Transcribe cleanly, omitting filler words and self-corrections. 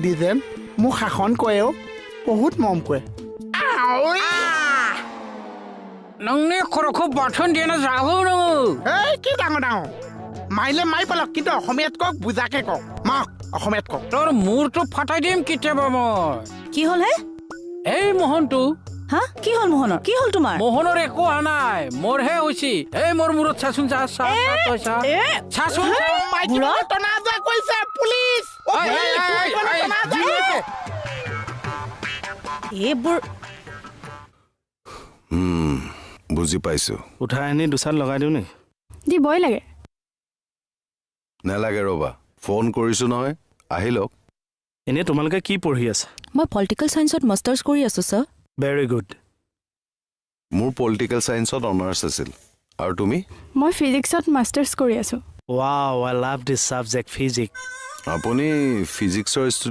দি যেন মোক শাসন কৰে অ', বহুত মৰম কৰে। আঐ! नोंनि खर'खौ बाथोन देना जागौ नोङो। এই কি ডাঙৰ ডাঙৰ মাৰিলে মাৰি পেলাওক, কিন্তু অসমীয়াত কওক, বুজাকে কওক। মাক, অসমীয়াত কওক। তোৰ মূৰটো ফাটাই দিম কেতিয়াবা মই। কি হ'ল হে? এই মোহনটো। হা, কি হ'ল মোহনৰ? কি হ'ল তোমাৰ? মোহনৰ একো হোৱা নাই, মোৰহে হৈছে। এই মোৰ মূৰত চাচোন, চা চা চা, তই চা, চাচোন চা। মাইকী বুঢ়া? মানুহ টনা আজোৰা কৰিছে, পুলিচ! অ, ঐ, ঐ, পুলিচ, ঐ, মাইকী মানুহ ঐ, টনা আজোৰা কৰিছে। এইবোৰ বুজি পাইছোঁ। উঠাই আনি দুচাট লগাই দিওঁ নেকি? দিবই লাগে। নালাগে, ৰ'বা, ফোন কৰিছোঁ নহয়, আহি লওক। এনেই তোমালোকে কি পঢ়ি আছা? মই পলিটিকেল চায়েন্সত মাষ্টাৰ্ছ কৰি আছো ছাৰ। Very good. মোৰ পলিটিকেল ছায়েন্সত অনাৰ্ছ আছিল। আৰু তুমি? মই ফিজিক্সত মাষ্টাৰ্ছ কৰি আছোঁ। Wow, I love this subject, physics. আপুনি ফিজিক্সৰ ষ্টুডেণ্ট?